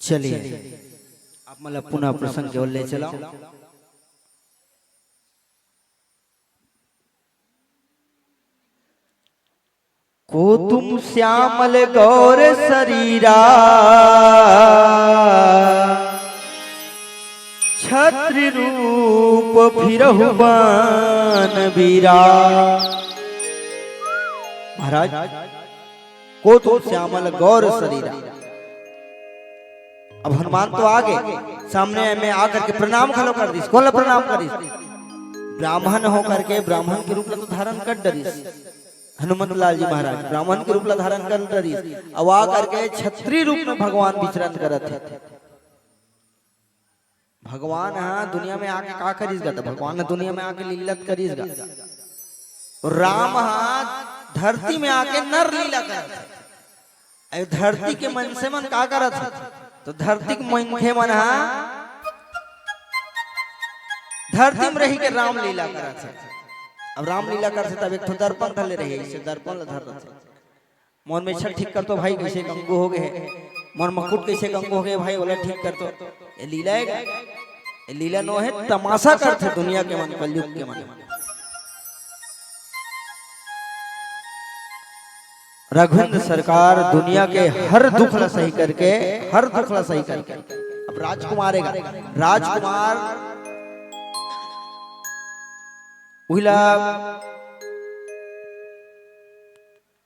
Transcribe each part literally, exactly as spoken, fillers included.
चलिए, आप मन ला पुनः प्रसंग के ओर ले चलव। को तुम श्यामल गौर शरीरा, छत्री रूप फिरहु बन बीरा। महाराज, को तुम श्यामल गौर शरीरा। अब हनुमान तो आ गए, सामने में आकर के प्रणाम घलो कर दिस। कोन ला प्रणाम करिस? ब्राह्मण होकर के ब्राह्मण के रूप ला तो धारण कर डरिस। हनुमंत लाल जी महाराज ब्राह्मण के रूप ला धारण कर डरिस। अब आ करके छत्री रूप में भगवान विचरण करत हे। भगवान ह दुनिया में आके का करिस गा? त भगवान ह दुनिया में आके लीला करिस गा। राम ह धरती में आके नर लीला करत हे। अरे धरती के मनसे मन का करत हे? तो धरती के मनखे मन ह धरती में रही के रामलीला करत हे। अब रामलीला करत हे तब एक ठो दर्पण धले रही, इसे दर्पण ला धर रहे। मोर मेछा ठीक कर तो भाई, कइसे कंगू हो गए हे, मोर मुकुट कइसे कंगू हो गए भाई, ओला ठीक कर तो। ये लीला हे, ये लीला नो हे, तमाशा करत हे दुनिया के मन, कलयुग के मन। रघुवीर सरकार दुनिया के हर दुख ला सही करके, हर दुख ला सही करके, अब राजकुमार हे गा, राजकुमार उहिला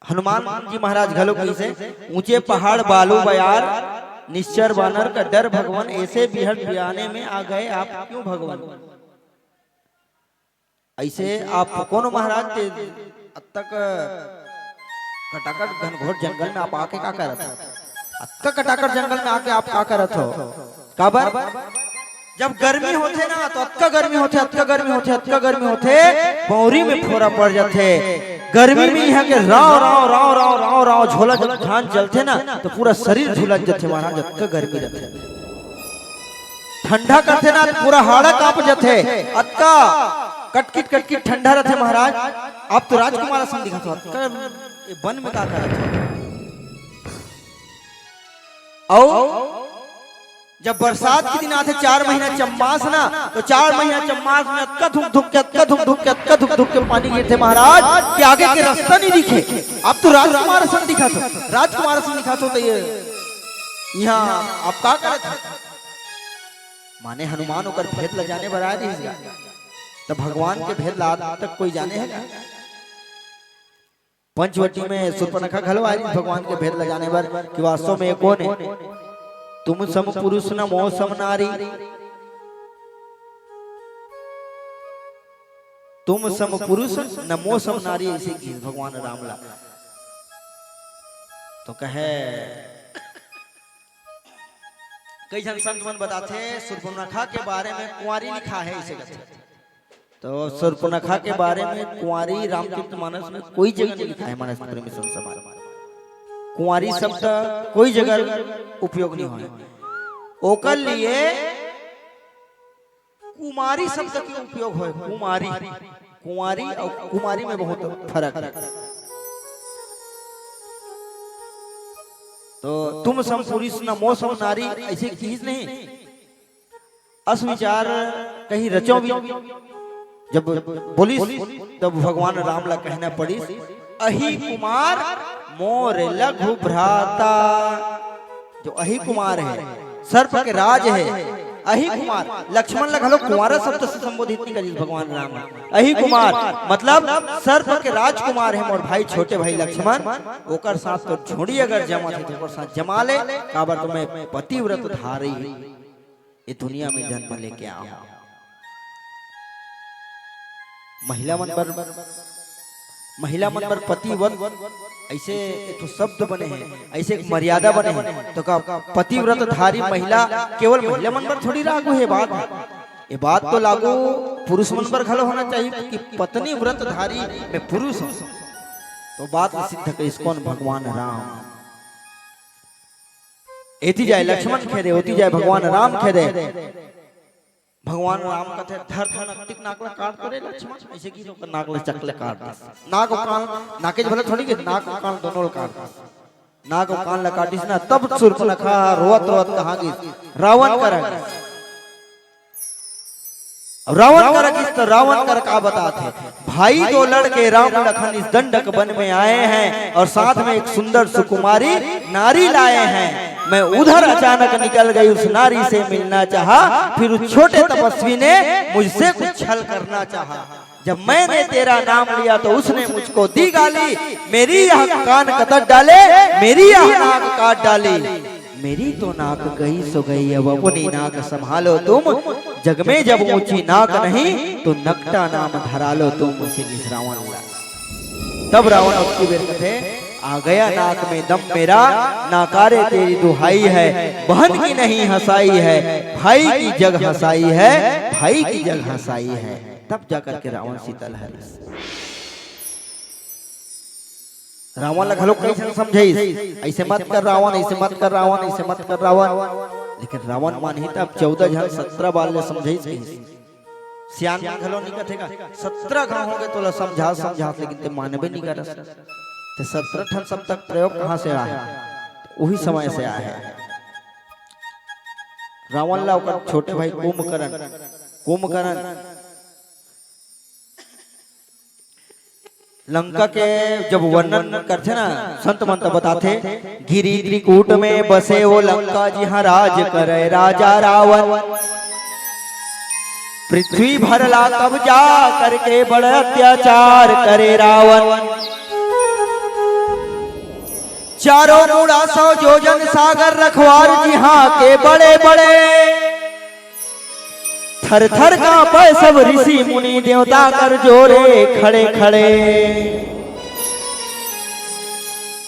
हनुमान जी महाराज घलो कहिसे, ऊंचे पहाड़ बालू बयार, निश्चर बानर का डर भगवान, ऐसे बिहड़ बियाने में आ गए आप क्यों भगवान। ऐसे आप कोनो महाराज के अतक कटाकट घनघोर जंगल में आप आके का करत हो? अतक कटाकट जंगल में आके आप का करत हो? काबर? जब गर्मी होथे ना, तो अतका गर्मी होथे, अतका गर्मी होथे, अतका गर्मी होथे, पौरी में फोरा पड़ जाथे। गर्मी में यहाँ के राव, राव, राव, राव, राव, राव, झोला जब धान जलथे ना, तो पूरा शरीर झुलस जाथे महाराज, अतका गर्मी रहथे। ठंडा करथे ना, पूरा हाड़ा कांप जाथे, अतका कटकिट, कटकिट ठंडा रहथे महाराज। आप तो राजकुमार असन दिखत हो, अतका ये बन में का करत हो? अउ जब बरसात के दिन आथे, चार महीना चम्मास ना, तो चार महीना चम्मास में अतका धुक धुक के, अतका धुक धुक के, अतका धुक धुक के पानी गिरथे महाराज, कि आगे के रास्ता नहीं दिखे। आप तो राजकुमार असन दिखत हो, राजकुमार असन दिखत हो, तो ये यहाँ आप का करत हो? माने हनुमान ओकर भेद ल जाने बर आ रहिस गा, त भगवान के भेद ला आज तक कोई जाने हे गा? पंचवटी में शूर्पणखा घलो आइस भगवान के भेद ल जाने बर कि वास्तव में ये कोन हे। तुम सम पुरुष न मो सम नारी, तुम सम पुरुष न मो सम नारी, ऐसे कि भगवान राम ला तो कहे, कई झन संत मन बताथे शूर्पणखा के बारे में कुंवारी लिखा है, ऐसे कथे। तो शूर्पणखा के बारे में कुंवारी रामचरित मानस में कोई जगह नहीं लिखा है। मानस प्रेमी संत समाज, कुंवारी शब्द कोई जगह उपयोग नहीं होय। ओकर लिए कुमारी शब्द के उपयोग होय। कुमारी, कुंवारी अउ कुमारी में बहुत फरक हे। तो तुम सम पुरुष न मो सम नारी, ऐसे किहिस नहीं। अस विचार कहीं रचो भी, जब बोलिस, तब भगवान राम ला कहना पड़िस, अहि कुमार मोर लघु भ्राता। जो अहि कुमार हे, सर्प के राज हे, अहि कुमार, लक्ष्मण ला घलो कुंवारा शब्द से संबोधित नहीं करिस भगवान राम। अहि कुमार मतलब सर्प के राजकुमार हे मोर भाई, छोटे भाई लक्ष्मण, ओकर साथ तो झोड़ी अगर जमत हे तो ओकर साथ जमा ले, काबर तो मैं पतिव्रत धारी ये दुनिया में जन्म लेके आया हूं। महिला मन बर, महिला मन बर पतिव्रत ऐसे एक ठो शब्द बने हे, ऐसे एक मर्यादा बने हे। तो का पतिव्रत धारी महिला केवल महिला मन बर थोड़ी लागू हे बात? ये बात तो लागू पुरुष मन बर घलो होना चाहिए कि पत्नी व्रत धारी मैं पुरुष हूं। तो बात सिद्ध करिस कोन? भगवान राम। एती जाय लक्ष्मण खेदे, ओती जाय भगवान राम खेदे। भगवान राम कथे, "धर, धर, नकटिक नाक ला काट तो रे लक्ष्मण।" ऐसे कि ओकर नाक ला चक ले काट दे। नाक अउ कान, नाकेच भले थोड़ी के, नाक अउ कान दोनों ला काट दे। नाक अउ कान ला काटिस ना, तब सूर्पनखा रोवत रोवत कहाँ गिस? रावण करा गिस। अब रावण करा गिस त रावण करा का बतात हे, भाई दो लड़के राम लखन इस दंडक वन में आए हैं और साथ में एक सुंदर सुकुमारी नारी लाए हैं। मैं उधर अचानक निकल गई, उस नारी से मिलना चाहा, फिर उस छोटे तपस्वी ने मुझसे कुछ छल करना चाहा। जब मैंने तेरा नाम लिया तो उसने मुझको दी गाली, मेरी यह कान कतर डाले, मेरी यह नाक काट डाले। मेरी तो नाक गई सो गई, अब अपनी नाक संभालो तुम। जग में जब ऊंची नाक नहीं तो नकटा नाम धरा लो तुम। उसे गिस रावण ला। तब रावण अब की बेर कथे, आ गया नाक में दम मेरा, नाकारे तेरी दुहाई है, बहन की नहीं हंसाई है, भाई की जग हंसाई है, भाई की जग हंसाई है। तब जाकर के रावण सीता ल हरिस। रावण ला घलो कई झन समझाइस, ऐसे मत कर रावण, ऐसे मत कर रावण, ऐसे मत कर रावण। लेकिन रावण मानही तब चौदह झन सत्रह बार ले समझाइस कहिस। सियान मन घलो नहीं कथे का, सत्रह घाव हो गए तोला समझा समझा, लेकिन ते मानबे नहीं करस। ते सत्रह ठन शब्द तक प्रयोग कहाँ से आए? उही समय से आए हे। रावण ला ओकर छोटे भाई कुंभकर्ण, कुंभकर्ण लंका के जब वर्णन करथे ना, संत मन त बताथे, गिरी त्रिकूट में बसे वो लंका, जिहाँ राज करे राजा रावण। पृथ्वी भर ला कब्जा करके बड़ अत्याचार करे रावण। चारों मुड़ा सौ जोजन सागर रखवार, जिहाँ के बड़े बड़े थर थर कांपे सब ऋषि मुनि, देवता कर जोरे खड़े खड़े।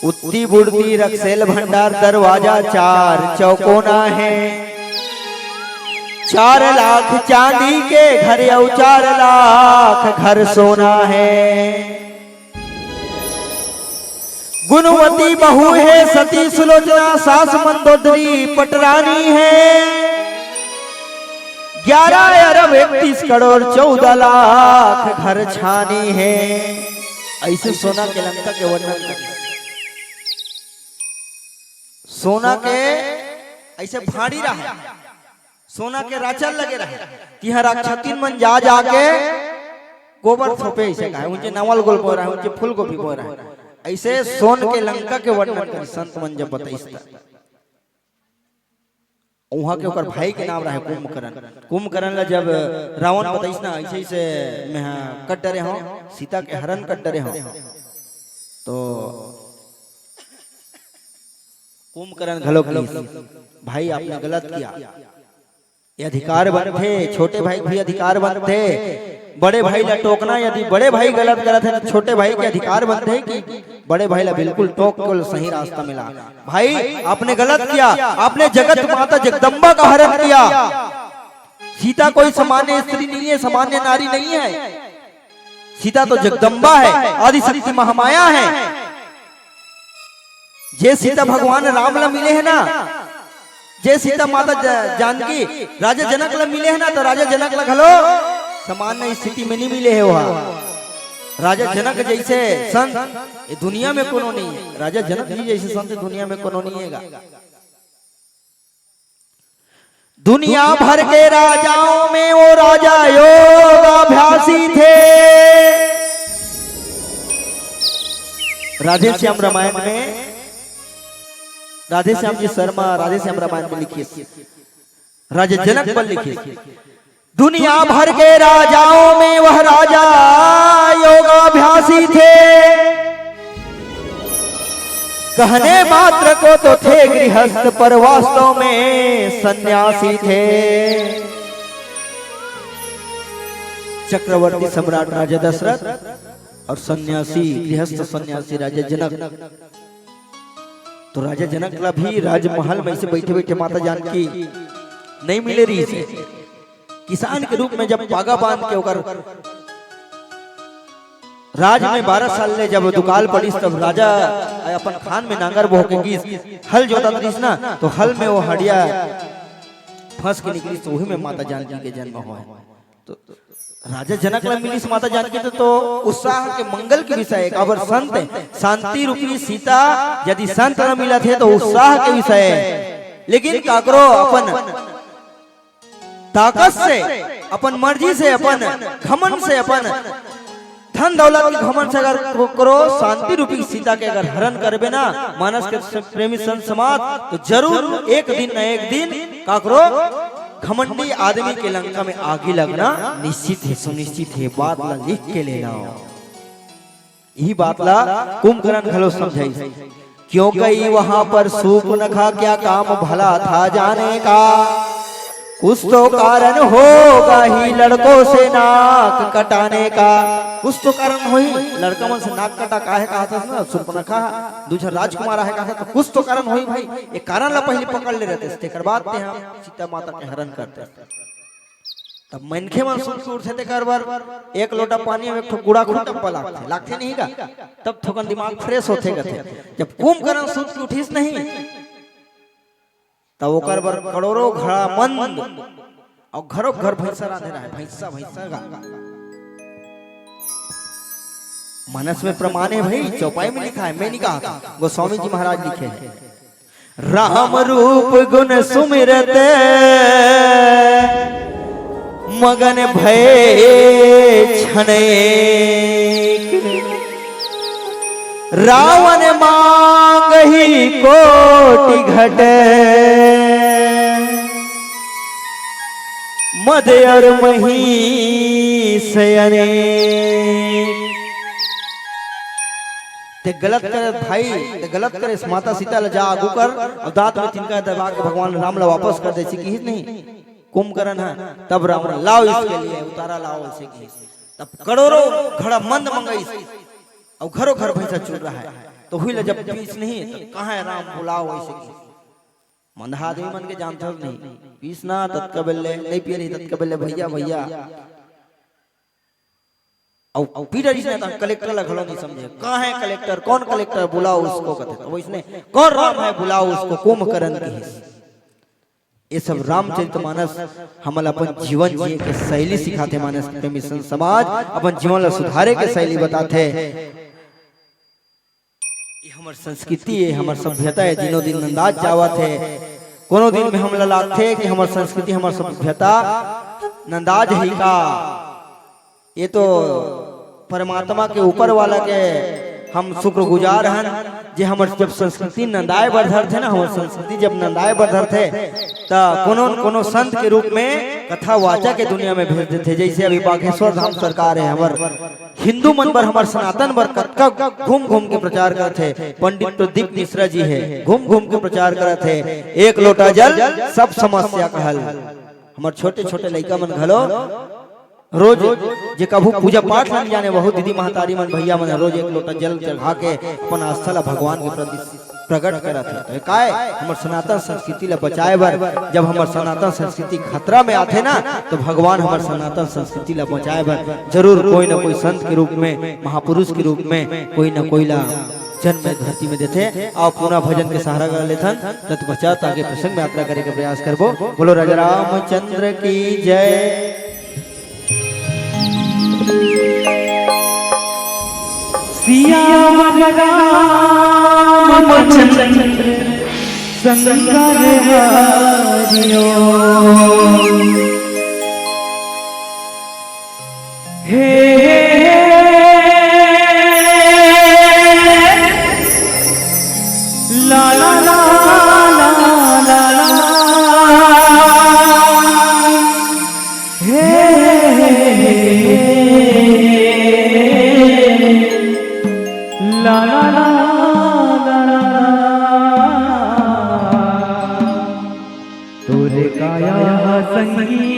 उत्ती बुड़ती रक्सेल भंडार, दरवाजा चार चौकोना है। चार लाख चांदी के घर अउ चार लाख घर सोना है। गुणवती बहू है सती सुलोचना, सास मंदोदरी पटरानी है। ग्यारह अरब इकतीस करोड़ चौदह लाख घर छानी है। ऐसे सोना के लंका के वर्णन करिस। सोना के ऐसे भाड़ी रहा, सोना के राचल लगे रहे, तिहां राक्षसीन मन जा जाके गोबर थोपे, ऐसे कहे, उनके नवल गोल बोए रहे, उनके फूलगोभी बोए रहे। ऐसे सोन के लंका के वर्णन करिस संत मन जब बताइस त। उहाँ के ओकर भाई के नाम रहे कुंभकर्ण। कुंभकर्ण ला जब रावण बताइस ना, ऐसे ऐसे मैं हा कट डरे हूँ, सीता के हरण कट डरे हूँ, तो कुंभकर्ण घलो कहिस, भाई आपने गलत किया, ये अधिकार बनथे, छोटे भाई के भी अधिकार बनथे। बड़े भाई ला टोकना, यदि बड़े भाई गलत करत हे तो छोटे भाई के अधिकार बनथे कि बड़े भाई ला बिल्कुल टोक के सही रास्ता मिला। भाई, आपने गलत किया, आपने जगत माता जगदम्बा का हरण किया। सीता कोई सामान्य स्त्री नहीं है, सामान्य नारी नहीं है। सीता तो जगदम्बा है, आदिशक्ति महामाया है। जे सीता भगवान राम ला मिले हे ना, जे सीता माता ज-, जानकी राजा जनक ला मिले हे ना, तो राजा जनक ला घलो सामान्य स्थिति में नहीं मिले हे। वह राजा जनक जैसे संत ये दुनिया में कोनो नहीं है। राजा जनक जी जैसे संत दुनिया में कोनो नहीं है। दुनिया भर के राजाओं में वो राजा योगाभ्यासी थे। राधे श्याम रामायण में, राधे श्याम जी शर्मा राधे श्याम रामायण में लिखिस, राजा जनक पर लिखिस, दुनिया भर के राजाओं में वह राजा योगाभ्यासी थे। कहने मात्र को तो थे गृहस्थ, पर वास्तव में सन्यासी थे। चक्रवर्ती सम्राट राजा दशरथ और सन्यासी, गृहस्थ सन्यासी राजा जनक। तो राजा जनक ला भी राजमहल में ऐसे बैठे बैठे माता जानकी नहीं मिले रहिस हे। किसान के रूप में जब पागा बांध के ओकर राज में बारह साल ले जब दुकाल पड़िस, तब राजा अपन खान में नांगर बोह के गिस, हल जोतत रहिस ना, तो हल में वो हड़िया फंस के निकलिस, तो वही में माता जानकी के जन्म होय। तो राजा जनक ला मिलिस माता जानकी, तो, तो उत्साह के, मंगल के विषय हे। काबर संत, शांति रूपी सीता यदि संत ला मिलत हे, तो उत्साह के विषय हे। लेकिन काकरो अपन ताकत से, अपन मर्जी से, अपन घमंड से, अपन धन दौलत के घमंड से अगर को-, करो शांति रूपी सीता के अगर हरण करबे ना, मानस के स-, प्रेमी संत समाज, तो जरूर एक दिन न एक दिन काकरो घमंडी आदमी के लंका में आगी लगना निश्चित हे, सुनिश्चित हे। बात ला लिख के लेना। यही बात ला कुंभकर्ण घलो समझाइस। क्यों गई वहां पर सूपनखा, क्या काम भला था जाने का। कुछ तो कारण होगा ही लड़कों से नाक कटाने का। कुछ तो कारण होही, लड़का मन से नाक कटा काहे कहा था ना, सूपनखा, दू झन राजकुमार आहे कहा था, तो कुछ तो कारण होही भाई। ये कारण ला पहले पकड़ ले रहते, तेकर बाद ते हम सीता माता के हरण करते। तब मनखे मन सुत के उठथे तेकर बर एक लोटा पानी में एक ठो गुड़ा खूंटा पा लागथे, लागथे नहीं का? तब थोकन दिमाग fresh होथे कथे। जब कुंभकर्ण सुत के उठिस नहीं, तब ओकर बर करोड़ों घड़ा मंद अउ घरो घर भैंसा रांधे रहे, भैंसा, भैंसा का। मानस में प्रमाण हे भाई, चौपाई में लिखा हे, मैं नहीं कहा था, गोस्वामी जी महाराज लिखे हे। राम रूप गुण सुमिरत मगन भये क्षणेक। रावण मांगहि कोटि घट मद अउर महीस अनेक। ते गलत करे भाई, ते गलत करे, माता सीता ला जा आगू कर, अउ दांत में तिनका दबा के भगवान राम ला वापस कर दे, किहिस नहीं कुंभकर्ण हे। तब रावण लाव इसके लिए उतारा लाव, ऐसे किहिस। तब करोड़ों घड़ा मंद मंगाइस, अउ घरो घर भैंसा चुर रहा हे, तो हुई ला जब पीस नहीं, तो कहाँ हे राम बुलाव, ऐसे किहिस। मंदहा आदमी मन के जानथस नहीं, पीस ना ततका बेले, नहीं पिए रही ततका बेले, भैया, भैया। अउ पीटा जिसने तक कलेक्टर ला घलो नहीं समझे। कहाँ हे कलेक्टर? कौन कलेक्टर? बुलाओ उसको, कथे। तो वइसने कौन राम हे? बुलाओ उसको, कुंभकर्ण किहिस। ये सब रामचरित मानस हमन ला अपन जीवन जिए के शैली सिखाथे, मानस प्रेमी संत समाज अपन जीवन ला सुधारे के शैली बताथे। ये हमर संस्कृति हे, हमर सभ्यता हे, दिनों दिन नंदात जावत हे। कोनो दिन में हमला लागथे कि हमर संस्कृति, हमर सभ्यता नंदा जही का। ये तो परमात्मा के, ऊपर वाला के हम शुक्रगुजार हन, जे हमर जब संस्कृति नंदाए बर धरथे ना, हमर संस्कृति जब नंदाए बर धरथे, त कोनो न कोनो संत के रूप में कथा वाचा के दुनिया में भेज देथे। जैसे अभी बागेश्वर धाम सरकार हे, हमर हिंदू मन बर, हमर सनातन बर कतका घूम घूम के प्रचार करत हे। पंडित प्रदीप मिश्रा जी हे, घूम घूम के प्रचार करत हे, एक लोटा जल सब समस्या का हल। हमर छोटे छोटे लइका मन घलो रोज, जे कभू पूजा पाठ ला नइ जाने, वहू दीदी महतारी मन, भैया मन रोज एक लोटा जल चढ़ा के अपन आस्था ला भगवान के प्रति प्रगट करत हे। तो काय, हमर सनातन संस्कृति ला बचाए बर, जब हमर सनातन संस्कृति खतरा में आथे ना, तो भगवान हमर सनातन संस्कृति ला बचाए बर जरूर कोई ना कोई संत के रूप में, महापुरुष के रूप में कोई ना कोई ला जन्म धरती में देथे। अउ पुनः भजन के सहारा कर लेथन, तत पश्चात आगे प्रसंग में यात्रा करे के प्रयास करबो। बोलो राजा रामचंद्र की जय। सियावर रामचंद्र संग हरिओ। हे, हे, हे, ला, ला, ला। हे, हे, हे, हे, ला, ला, ला, ला, ला, ला। तोर काया संगी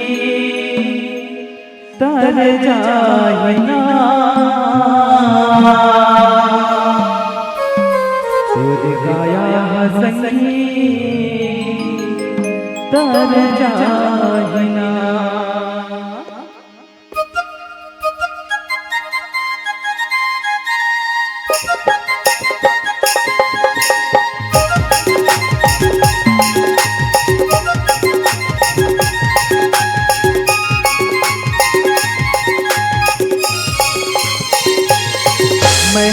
तर जाही ना, तोर काया संगी तर जाही ना।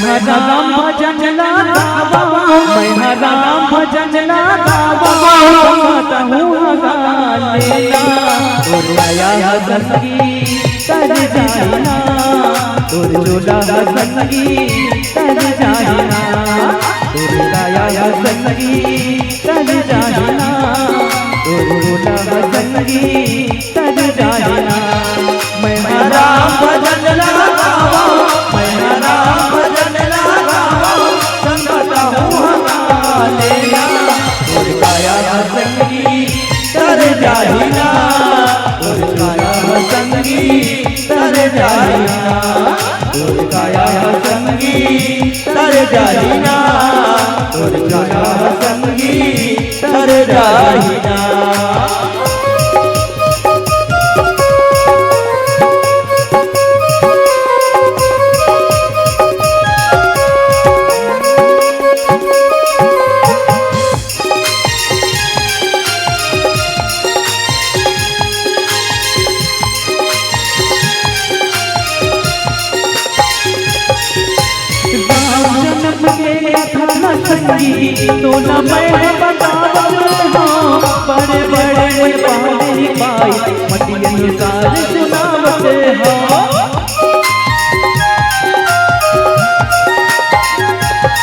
मैं ह राम भजन ला गावंव, मैं ह राम भजन ला गावंव, संगत हूँ हगा लेना। तोर काया ह संगी तर जाही ना, तोर चोला ह संगी तर जाही ना, तोर काया ह संगी तर जाही ना, तोर चोला ह संगी तर जाही ना। मैं ह राम भजन ला गावंव, मैं ह राम भजन ला गावंव, संगत हूँ हगा लेना। तोर काया ह संगी तर जाही ना, तोर काया ह संगी तर जाही ना, तोर काया ह संगी तर जाही ना, तोर काया ह संगी तर जाही ना। राम जन्म के कथा ला संगी तोला मैं बतावत हँव, बड़े बड़े पानी पाई मती अनुसार सुनावत हँव।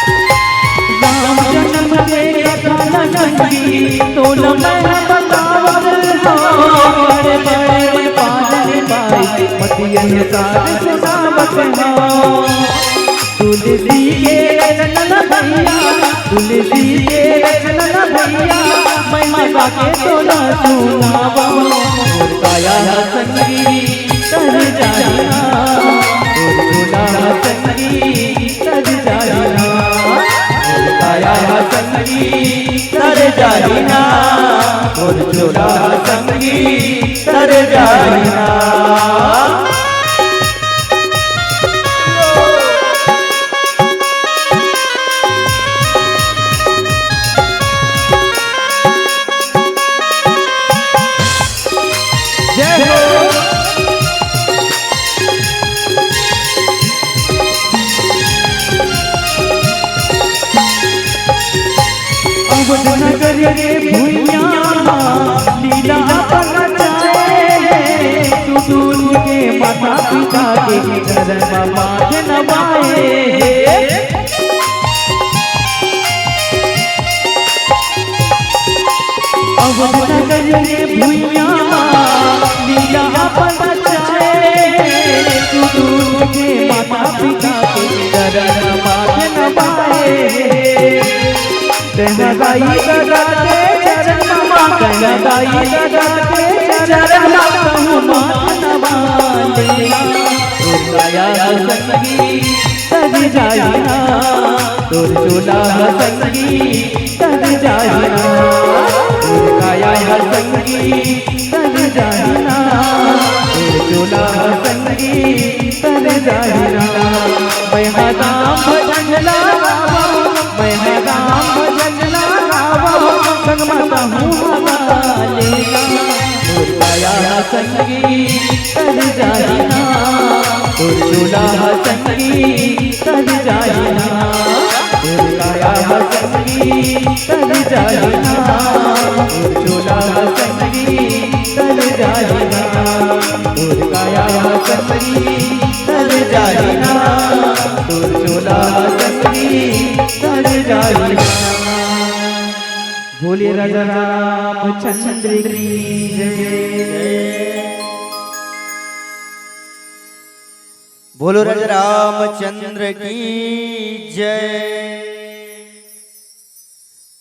राम जन्म के कथा ला संगी तोला मैं बतावत हँव, बड़े बड़े पानी पाई मती अनुसार सुनावत हँव। तुलसी के रचना ला भैया, तुलसी के रचना ला भैया, महिमा गा के तोला सुनावंव। तोर काया ह संगी तर जाही ना, तोर चोला ह संगी तर जाही ना, तोर काया ह संगी तर जाही ना, तोर चोला ह संगी तर जाही ना। जय हो। अवध नगर के भुइयां लीला अपन रचाए हे, सुतुल के माता पिता के चरण म माथ नवाए हे। अवध नगर के भुइयां लीला अपन रचाए हे, सुतुल के माता पिता के चरण म माथ नवाए हे। तेंहा दाई ददा के चरण मा, तेंहा दाई ददा के चरण मा, कहूँ माथ नवा लेना। तोर काया ह संगी तर जाही ना, तोर चोला ह संगी तर जाही ना, तोर काया ह संगी तर जाही ना, तोर चोला ह संगी तर जाही ना। मैं ह राम भजन ला गावंव, मैं ह राम भजन ला गावंव, संग म कहूँ हगा लेना। तोर काया ह संगी तर जाही ना, तोर चोला ह संगी तर जाही ना, तोर काया ह संगी तर जाही ना, तोर चोला ह संगी तर जाही ना, तोर काया ह संगी तर जाही ना, तोर चोला ह संगी तर जाही ना। बोलिए राजा रामचंद्र की जय। बोलो राजा रामचंद्र की जय।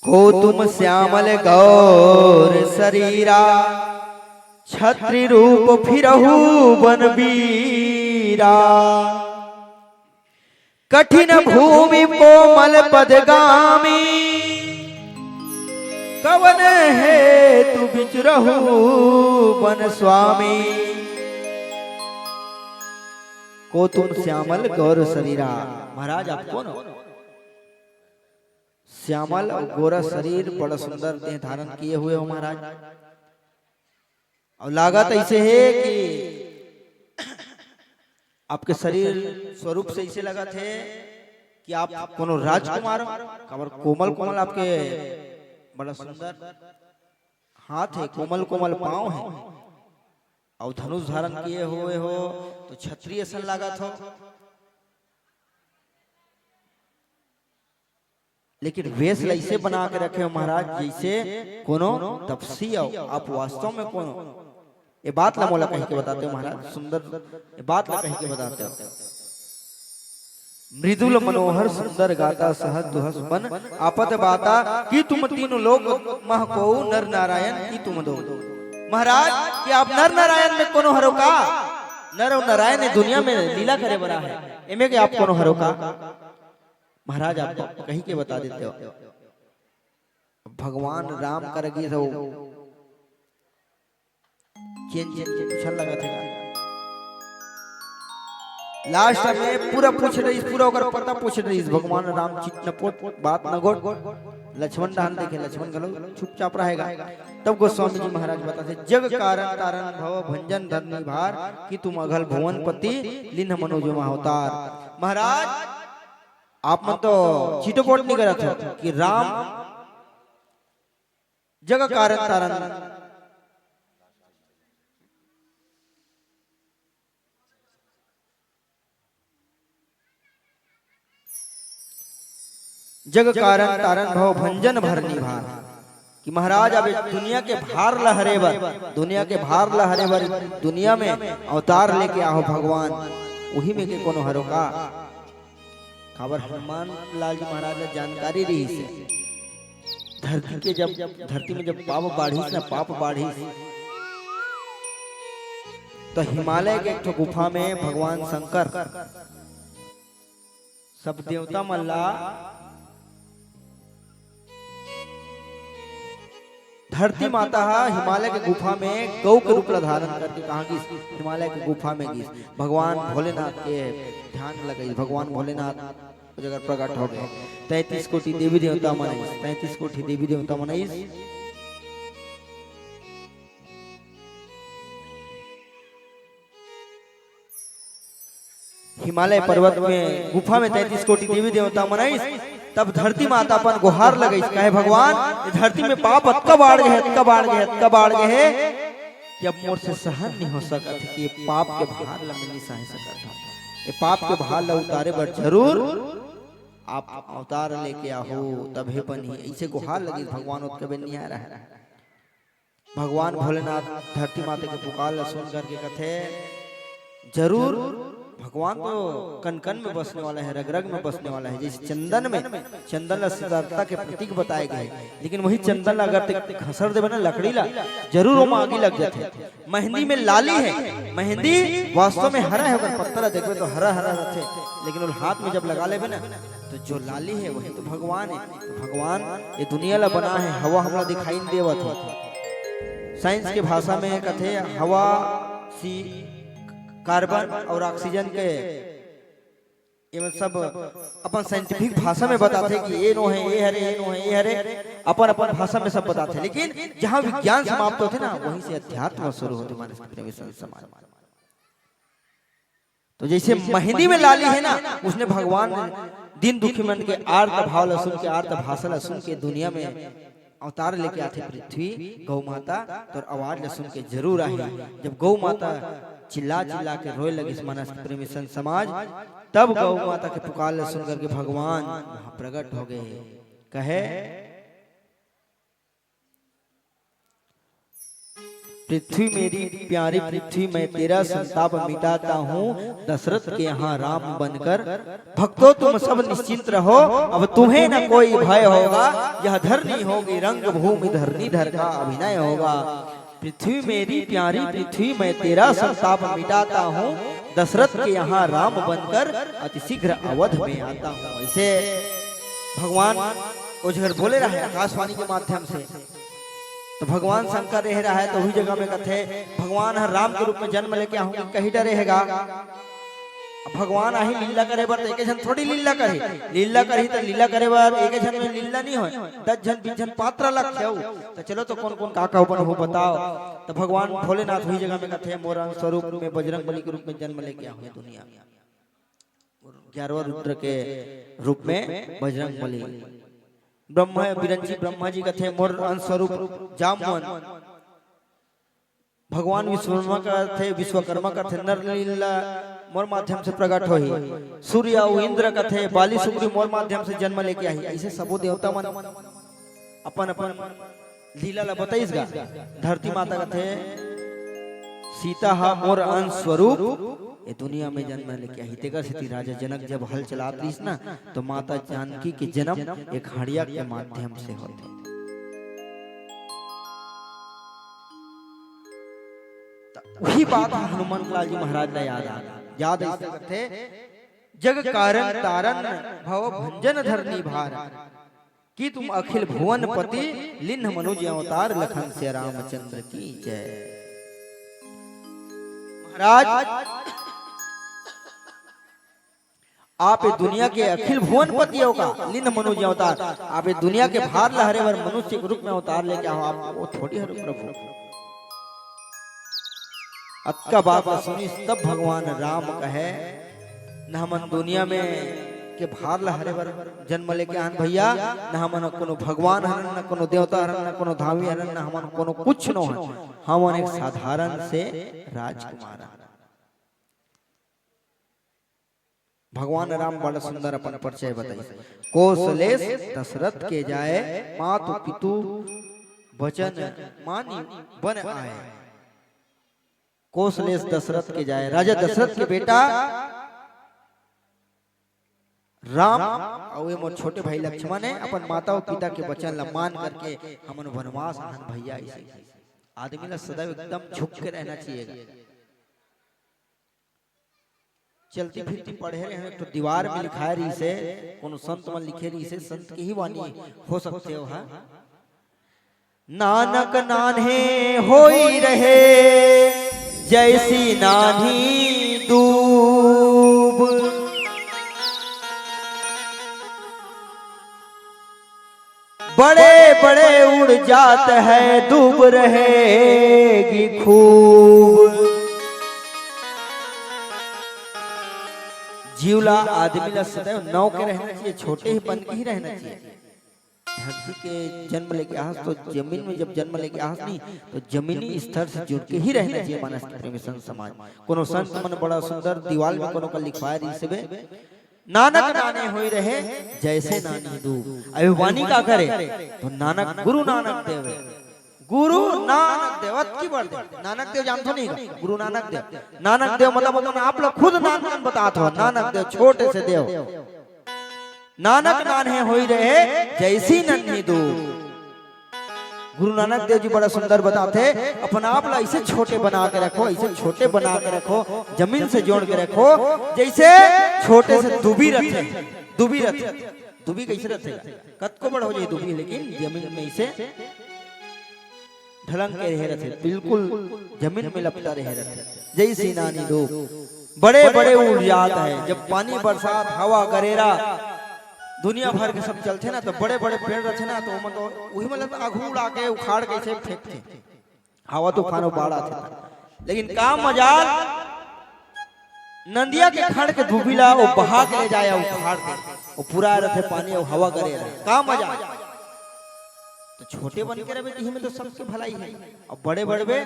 को तुम श्यामल गौर शरीरा, छत्री रूप फिरहु बन बीरा। कठिन भूमि कोमल पदगामी, कवन हेतु बिचरहु बन स्वामी। को तुम श्यामल गौर शरीरा। महाराज, आप कौन हो? श्यामल और गोरा शरीर, बड़ा सुंदर देह धारण किए हुए हो महाराज। और लागत ऐसे है कि आपके शरीर स्वरूप से ऐसे लगत हे कि आप कोनो राजकुमार हो, काबर कोमल कोमल आपके बड़ा सुंदर हाथ हे, कोमल कोमल पाँव हे, अउ धनुष धारण किए हुए हो तो क्षत्रिय असन लागत हो। लेकिन वेश ल अइसे बना के रखे हो महाराज, जइसे कोनो तपसी हो, आप वास्तव में कोनो। ये बात ला मोला कहि के बताते हो महाराज, सुंदर, ये बात ला कहि के बताते हो। मृदुल मनोहर सुंदर गाता, सहज दुहस बन आपत बाता, कि तुम तीनों लोक मह को नर नारायण कि तुम दो। महाराज, कि आप नर नारायण में कोनो हरो का? नर अउ नारायण ये दुनिया में लीला करे बर आहे, एमे के आप कोनो हरो का? महाराज, आप कहि के बता देते हो। भगवान राम कर गिस हो, चेन चेन के पूछन लगत हे। लास्ट में पूरा पूछ रहीस, पूरा ओकर पता पूछ रहीस। भगवान राम चित न पोट, बात न गोट। लक्ष्मण डहन देखे, लक्ष्मण घलो चुपचाप रहेगा। तब गोस्वामी जी महाराज बताथे, "जग कारण तारण भव भंजन धरनी भार, कि तुम अघल भुवनपति लिन्ह मनुज मह अवतार।" महाराज, आप मन तो चिटोपोट नहीं करत हो कि राम जग कारण तारण, जग कारण तारण भव भंजन भरनी भार, कि महाराज अब दुनिया के भार ल हरे बर, दुनिया के भार ल हरे बर दुनिया में अवतार लेके आहो भगवान, उही में के कोनो हरो का? काबर हनुमान लाल जी महाराज ला जानकारी रहिस हे, धरती के जब, धरती में जब पाप बाढ़िस ना, पाप बाढ़िस, तो हिमालय के एक ठो गुफा में भगवान शंकर सब देवता मन ला धरती माता हा हिमालय के गुफा में गऊ के रूप ला धारण करके कहाँ गिस? हिमालय के गुफा में गिस। भगवान भोलेनाथ के ध्यान लगाइस, भगवान भोलेनाथ ओ जगह प्रकट हो गए। तैंतीस कोटि देवी देवता मन आइस, तैंतीस कोटि देवी देवता मन आइस। हिमालय पर्वत में गुफा में तैंतीस कोटि देवी देवता मन आइस, तब धरती माता अपन गोहार लगाइस, कहे, "भगवान, ये धरती में पाप अतका बाढ़ गए, अतका बाढ़ गए, अतका बाढ़ गए हे कि अब मोर से सहन नहीं हो सकत हे कि ये पाप के भार ला मैं नहीं सह सकत हूँ। ये पाप के भार ला उतारे बर जरूर आप अवतार लेके आहो, तभे बनही।" ऐसे गोहार लगिस भगवान, ओतके बेर नहीं आए रहे। भगवान भोलेनाथ धरती माता के पुकार ला सुन करके कथे, "जरूर भगवान तो कन कन में बसने वाला है, रग रग में बसने वाला है।" जैसे चंदन में, चंदन ला शीतलता के प्रतीक बताए गए, लेकिन वही चंदन ला अगर ते घसर देबे ना लकड़ी ला, जरूर ओमा आगी लग जाथे। मेहंदी में लाली है, मेहंदी वास्तव में हरा है, ओकर पत्ता ला देखबे तो हरा हरा रहथे, लेकिन वो हाथ में जब लगा लेबे ना, तो जो लाली है वही तो भगवान है। तो भगवान ये दुनिया ला बना है, हवा हमला दिखाई नहीं देवत है। साइंस के भाषा में कथे हवा, सी, कार्बन और ऑक्सीजन के, ये सब अपन साइंटिफिक भाषा में बताथे कि ये नो है, ये हरे, ये नो है, ये हरे, अपन अपन भाषा में सब बताथे। लेकिन जहाँ विज्ञान समाप्त होथे ना, वहीं से अध्यात्म शुरू होथे, मानस के प्रेमी संत समाज। तो जैसे मेहंदी में लाली है ना, उसने भगवान दीन दुखी मन के आर्त भाव ला सुन के, आर्त भाषा ला सुन के दुनिया में अवतार लेके आथे पृथ्वी गौ माता, तो आवाज ला सुन के जरूर आही। जब गौ माता चिल्ला चिल्ला के रोए लगिस मानस के प्रेमी संत समाज, तब गौ माता के पुकार ला सुन करके भगवान वहां प्रकट हो गए। कहे, "पृथ्वी मेरी प्यारी पृथ्वी, मैं तेरा संताप मिटाता हूँ, दशरथ के यहाँ राम बनकर। भक्तों, तुम सब निश्चिंत रहो, अब तुम्हें न कोई भय होगा। यह धरनी होगी रंग भूमि, धरनीधर का अभिनय होगा। पृथ्वी मेरी प्यारी पृथ्वी, मैं तेरा संताप मिटाता हूँ, दशरथ के यहाँ राम बनकर अति शीघ्र अवध में आता हूँ।" ऐसे भगवान ओ जगह बोले रहे आकाशवाणी के माध्यम से। तो भगवान शंकर रह रहा है, तो वही जगह में कथे, भगवान हर राम के रूप में जन्म लेके आहूं कि कही डरे हैगा। अब भगवान आही लीला करे बर, तो एक झन थोड़ी लीला करही। लीला करही तो लीला करे बर एक झन में लीला नहीं होय, दस झन, बीस झन पात्र लगथे। तो चलो, तो कौन कौन का का बन हो बताओ। तो भगवान भोलेनाथ वही जगह में कथे, "मोर अंश स्वरूप में बजरंग बली के रूप में जन्म लेके आहूं दुनिया में।" ग्यारहवाँ रुद्र के रूप में बजरंग बली। ब्रह्मा, बिरंची ब्रह्मा जी कथे, मोर अंश स्वरूप जामवन। भगवान विश्वकर्मा कथे, विश्वकर्मा कथे, नर लीला मोर माध्यम से प्रकट होही। सूर्य अउ इंद्र कथे, बाली सुग्रीव मोर माध्यम से जन्म लेके आही। ऐसे सबो देवता मन अपन अपन लीला ला बताइस गा। धरती माता कथे, सीता हा मोर अंश स्वरूप, ये दुनिया में जन्म लेके आही। तेकर सेती राजा जनक जब हल चलात रहिस ना, तो माता जानकी के जन्म एक हड़िया के माध्यम से होथे। त उही बात हनुमंत लाल जी महाराज ला याद आ, याद ऐसे करथे, जग कारण तारन भव भंजन धरनी भार, कि तुम अखिल भुवन पति लिन्ह मनुज अवतार, लखन सिया रामचंद्र की जय। महाराज, आप ये दुनिया के अखिल भुवन पति हो का, लिन्ह मनुज अवतार, आप ये दुनिया के भार ला हरे बर मनुष्य के रूप में अवतार लेके आओ, आप वो थोड़ी हरो प्रभु। अतका बात ला सुनिस तब भगवान राम कहे, न हमन दुनिया में के भार ला हरे बर जन्म लेके आन भैया, न हमन कोनो भगवान हरन, न कोनो देवता हरन, न कोनो धामी हरन, न हमन कोनो कुछ नो हन, हमन एक साधारण से राजकुमार हन। भगवान राम बड़ा सुंदर अपन परिचय बताइस। कोसलेस दशरथ के जाए, मातु पितु बचन मानि बन आए। कोसलेस दशरथ के जाए, राजा दशरथ के बेटा राम अउ ये मोर छोटे भाई लक्ष्मण हे, अपन माता अउ पिता के वचन ला मान करके हमन वनवास आहन भैया। ऐसे आदमी ला सदैव एकदम झुक के रहना चाहिए। चलती फिरती पढ़े रहे हैं, तो दीवार में लिखाए रहिसे, कोनो संत मन लिखे रहिसे, संत के ही वाणी हो सकथे ओहा। नानक नान्हे होई रहे, जैसी नान्ही दूब। बड़े बड़े उड़ जात है, दूब रहेगी खूब। जीव ला, आदमी ला सदैव नव के रहना चाहिए, छोटे ही पन के ही रहना चाहिए। धरती के जन्म लेके आहस तो जमीन में जब जन्म लेके आहस नहीं, तो जमीनी स्तर से जुड़ के ही रहना चाहिए मानस के प्रेमी संत समाज। कोनो संत मन बड़ा सुंदर दीवाल में कोनो का लिखवाए रहिसे बे, नानक नान्हे होई रहे, जैसी नान्ही दूब। अभी वाणी का करे, तो नानक, गुरु नानक देव हे। गुरु नानक देव, अतकी बड़ देव। नानक देव जानथो नहीं का? गुरु नानक देव। नानक देव मतलब अपन आप ला खुद नानक बतात हो। नानक देव छोटे से देव। नानक नान्हे होई रहे, जैसी नन्ही दूब। गुरु नानक देव जी बड़ा सुंदर बताथे, अपन आप ला ऐसे छोटे बना के रखो, ऐसे छोटे बना के रखो, जमीन से जोड़ के रखो, जैसे छोटे से दूबी रथे। दूबी रथे, दूबी कैसे रथे? कतको बड़ हो जाए दूबी, लेकिन जमीन में ऐसे ढलंग के रहे रथे, बिल्कुल जमीन में लपटा रहे रथे। जैसी नान्ही दूब, बड़े बड़े उड़ जात है। जब पानी बरसात, हवा गरेरा, दुनिया भर के सब चलथे ना, तो बड़े बड़े पेड़ रथे ना, तो ओमन तो उही मतलब आघू उड़ा के उखाड़ के ऐसे फेंकथे, हवा तूफान अउ बाढ़ आथे त। लेकिन का मजाल, नंदिया के खड़ के दूबी ला वो बहा के ले जाए, उखाड़ के, वो पूरा रथे पानी अउ हवा गरेरा। का मजाल। तो छोटे बन के रहे, इही में तो सबके भलाई है। अब बड़े बनबे,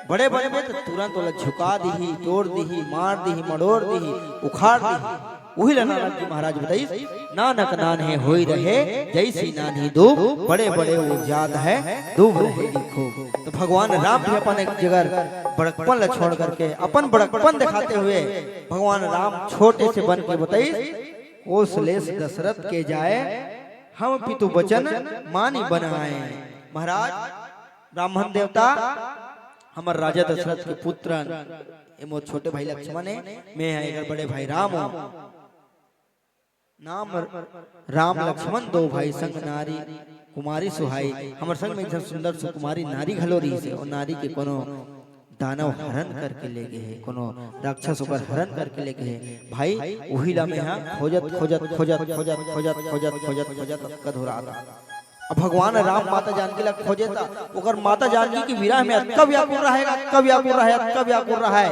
बड़े बनबे तो तुरंत ओला झुका दिही, तोड़ दिही, मार दिही, मड़ोर दिही, उखाड़ दिही। उही ला नानक जी महाराज बताइस, नानक नान्हे होई रहे, जैसी नान्ही दूब, बड़े बड़े उड़ जात है, दूब रहेगी खूब। तो भगवान राम भी अपन एक जगह बड़कपन ला छोड़ करके अपन बड़कपन दिखाते हुए भगवान राम छोटे से बन के बताइस, कोसलेस दशरथ के जाए, हम पितु बचन मानि बन आए। महाराज, ब्राह्मण देवता, हमर राजा दशरथ के पुत्र, ये मोर छोटे भाई लक्ष्मण हे, मैं हा एकर बड़े भाई राम हों। नाम राम लक्ष्मण दो भाई, संग नारी कुमारी सुहाई। हमर संग में एक झन सुंदर सुकुमारी नारी घलो रहिसे, अउ नारी के कोनो दानव हरण करके ले गे हे, कोनो राक्षस ओकर हरण करके ले गे हे। भाई, उही ला मैं हा खोजत, खोजत, खोजत, खोजत, खोजत, खोजत, खोजत, खोजत, अतका धुरात। अब भगवान राम माता जानकी ला खोजे त, ओकर माता जानकी के विरह में अतका व्याकुल रहे, अतका व्याकुल रहे, अतका व्याकुल रहे।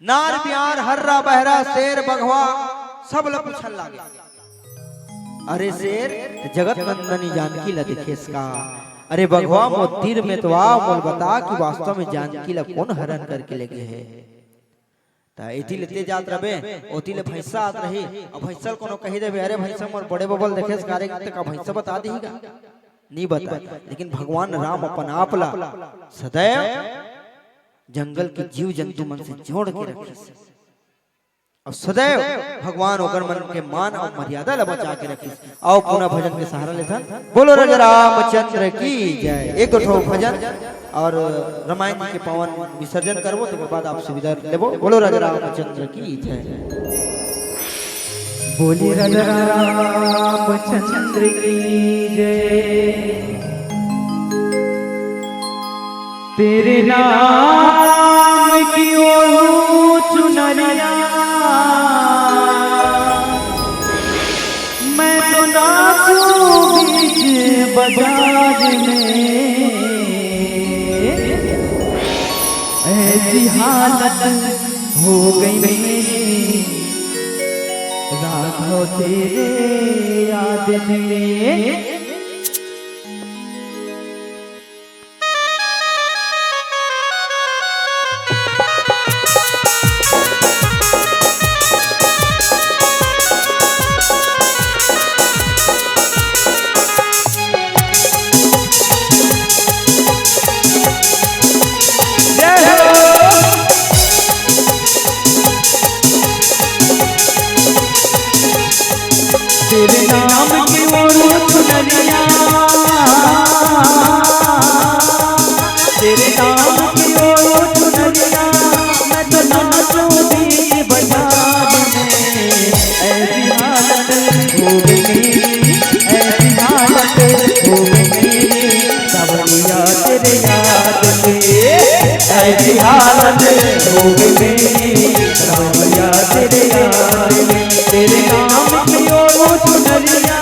नार बियार, हर्रा बहरा, शेर बघवा, सब ला पूछन लागे, "अरे शेर, जगत नंदनी जानकी ला देखेस का? अरे बघवा, मोर तीर में तो आ, मोला बता कि वास्तव में जानकी ला कोन हरण करके ले गे हे?" त एती ले ते जात रबे, ओती ले भैंसा आत रही, अउ भैंसा ल कोनो कहि देबे, "अरे भैंसा, मोर बड़े बबा ल देखेस का रे?" त का भैंसा बता दिही का? नहीं बता। लेकिन भगवान राम अपन आप ला सदैव जंगल के जीव जंतु मन से जोड़ के रखिस। अउ सदैव भगवान ओकर मन के मान अउ मर्यादा ला बचा के रखिस। अउ पुनः भजन के सहारा लेथन। बोलो राजा रामचंद्र की जय। एक दो ठो भजन अउ रामायण जी के पावन विसर्जन करबो, तेकर बाद आपसे विदा लेबो। बोलो राजा रामचंद्र की जय। बोलिए राजा रामचंद्र की जय। तेरे नाम की ओढ़ूं चुनरिया, मैं तो नाचूं बीच बाजार में। ऐसी हालत हो गई मेरी राघव तेरे याद में। तेरे नाम की ओढ़ूं चुनरिया, तेरे नाम की ओढ़ूं चुनरिया, मैं तो नाचूं बीच बाजार में। ऐसी हालत हो गई, ऐसी हालत हो गई, सावरिया तेरे याद में। ऐसी हालत हो गई मेरी, रामैया तेरे याद में, तेरे नाम की ओढ़ूं चुनरिया।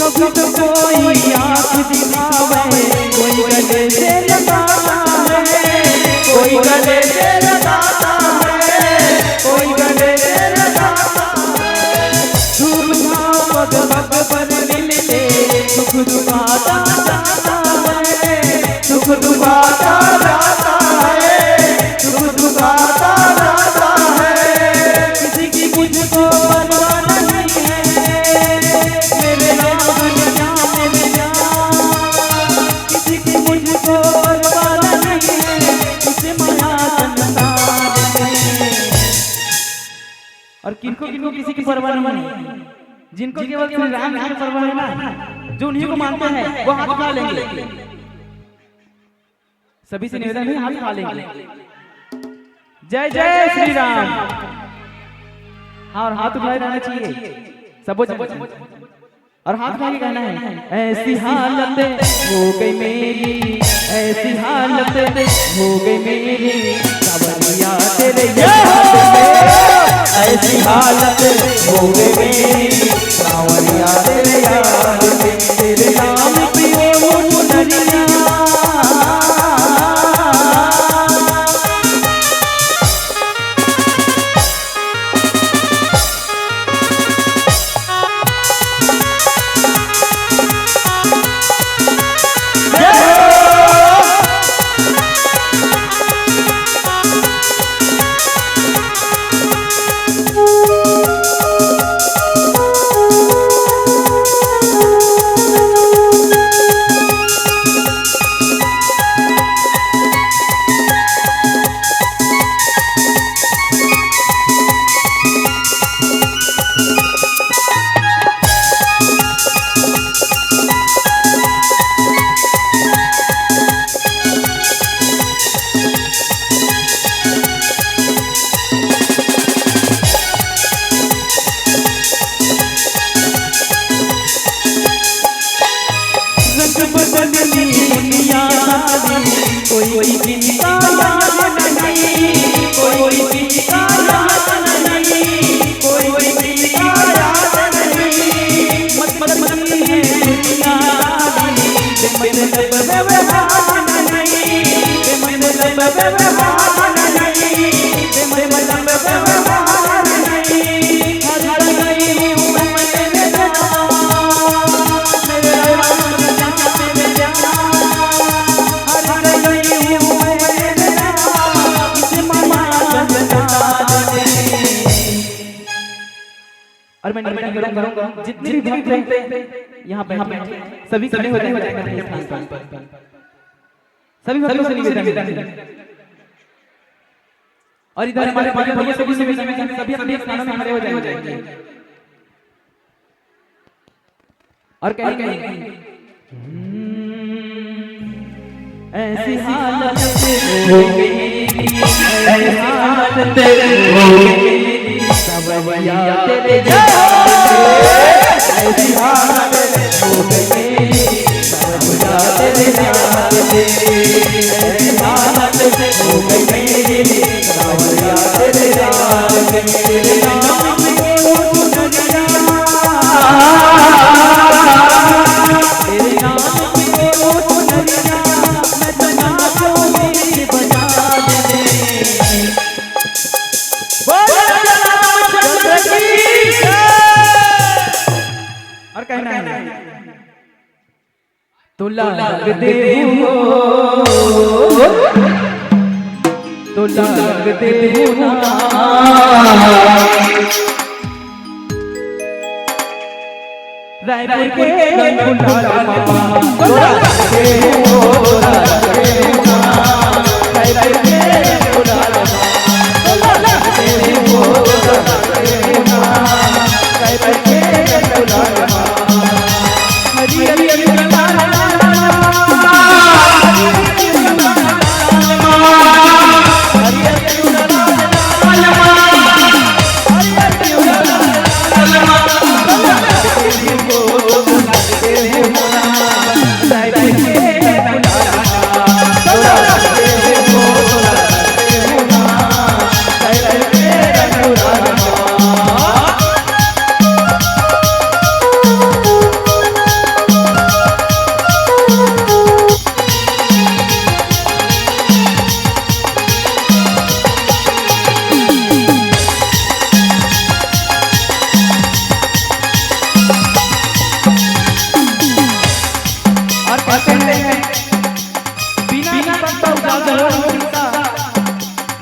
कभी तो कोई आंख दिखावे, कोई गले से लगाता है, कोई गले से लगाता है, कोई गले से लगाता है। धूप छांव पग पग पर मिलते, सुख दुख आता जाता है, सुख दुख आता जाता है, सुख दुख आता जाता है। किसी की मुझको परवाह नहीं है, मेरे राम ने क्या, मेरे राम। किसी की मुझको परवाह नहीं है, इस माया संसार में। और किनको किनको किसी की परवाह नहीं है, जिनको केवल श्री राम जी की परवाह है ना, जो उन्हीं को मानते हैं, वो हाथ उठा लेंगे। सभी से निवेदन है, हाथ उठा लेंगे। जय जय श्री राम। हाँ, और हाथ उठाए रहना चाहिए सबो जन। और हाथ उठा के कहना है, ऐसी हालत हो गई मेरी, ऐसी हालत हो गई मेरी, सावरिया तेरे याद में। ऐसी हालत हो गई मेरी, सावरिया तेरे याद में, तेरे नाम की ओढ़ूं चुनरिया। कोई किसी का याद नहीं, कोई किसी का याद नहीं, कोई किसी का याद नहीं। मत, मत, मत है दुनिया, बेमतलब व्यवहार नहीं, बेमतलब व्यवहार नहीं, बेमतलब व्यवहार नहीं। और मैं निवेदन करूंगा, जितने भी भक्त हैं यहाँ बैठे, सभी खड़े हो जाएंगे अपने स्थान पर। सभी भक्तों से निवेदन है। और इधर हमारे बड़े भैया से भी निवेदन है, सभी अपने स्थानों में खड़े हो जाएंगे। और कहेंगे, ऐसी हालत हो गई, ऐसी हालत हो गई, सवैया तेरे जाते। ऐसी हालत हो गई, सवैया तेरे जाते। ऐसी हालत हो गई, सवैया तेरे जाते। तेरे नाम को सुन गया, तेरे नाम को सुन गया, मैं तो नाचूं, मेरी बजा दे। बोल रामचंद्र की जय। और कहना है, तोला रंग देहू हो, तोला रंग देहू ना। रायपुर के रंग गुलाल मा, तोला रंग देहू हो, तोला रंग देहू ना। रायपुर के रंग गुलाल मा, तोला रंग देहू हो, तोला रंग देहू ना। रायपुर के रंग गुलाल मा। और कहते हैं, बिना दीपक का उजाला हो नहीं सकता,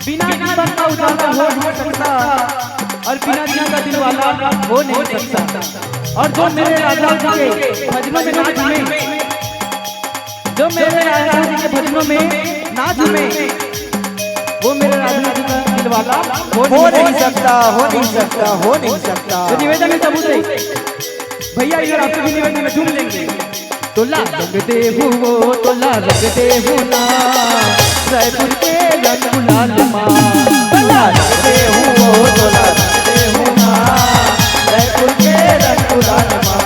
बिना दीपक का उजाला हो नहीं सकता, और बिना दिया का दिलवाला हो नहीं सकता। और जो मेरे राधा जी के भजनों में ना झूमे, जो मेरे राधा जी के भजनों में ना झूमे, वो मेरे राधा जी का दिलवाला हो हो नहीं नहीं सकता। सकता, हो नहीं सकता, हो नहीं सकता। तो निवेदन है सबसे, भैया, इधर आपसे भी निवेदन है, झूम लेंगे। तोला रंग देहू वो, तोला रंग देहू ना, रायपुर के रंग गुलाल मा। तोला रंग देहू वो, तोला रंग देहू ना, रायपुर के रंग गुलाल मा।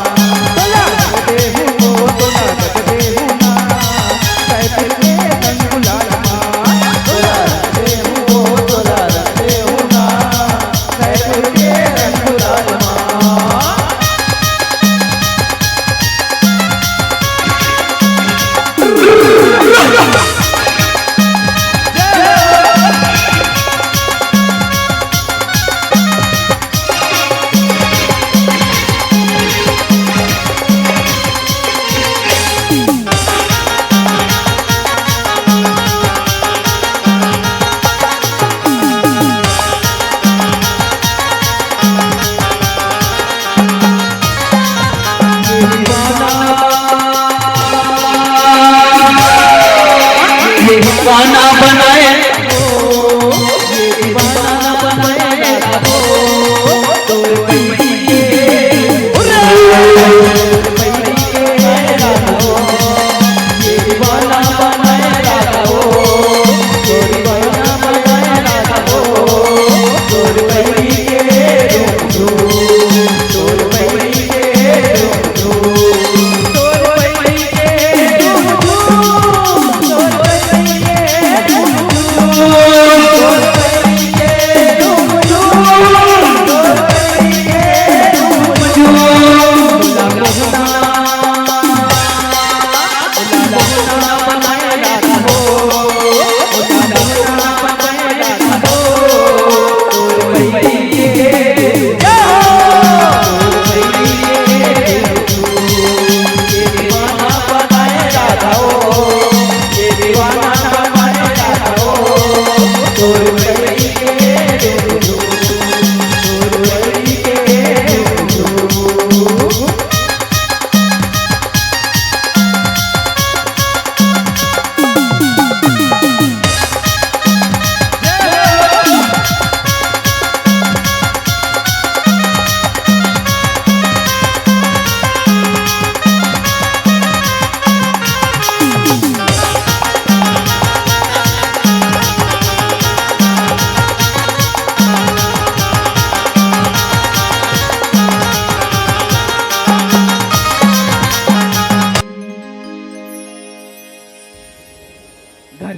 तोला रंग देहू वो, तोला रंग देहू ना, रायपुर के रंग गुलाल मा। तोला रंग देहू वो, तोला रंग देहू ना, रायपुर के रंग गुलाल मा। ये दीवाना बनाए, ये दीवाना बनाए रखो, तोर पैरी के, तोर पैरी के रखो, ये दीवाना बनाए रखो, ये दीवाना बनाए रखो, तोर पैरी के, तोर पैरी के। तोर पैरी के झूम झूम, तोर पैरी के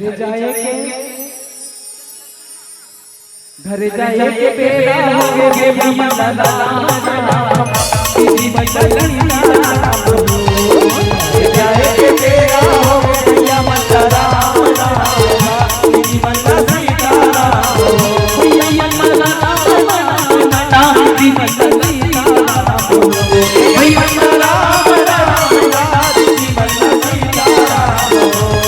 घर जाए के, घर जाए के बेरा होगे भैया मन ला राम राम। दीदी मन ला सीताराम हो। घर जाए के बेरा होगे भैया मन ला राम राम। दीदी मन ला सीताराम हो। भैया मन ला राम राम। दीदी मन ला सीताराम हो। भैया मन ला राम राम।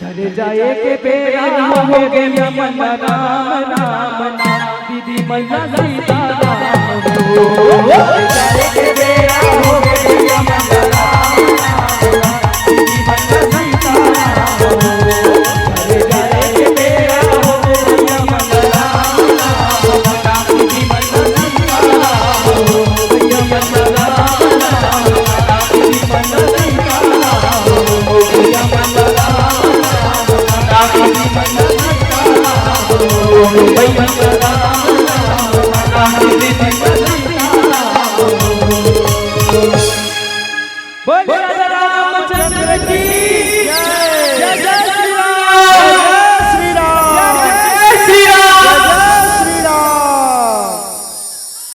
घर जाए के बेरा होगे मन राम राम। दीदी मन ला सीताराम हो। घर जाए के बेरा होगे भैया मन राम राम। दीदी मन ला सीताराम हो। घर जाए के बेरा होगे भैया मन राम राम। दीदी मन ला सीताराम हो। भैया मन राम राम। दीदी मन ला सीताराम हो। भैया मन राम राम।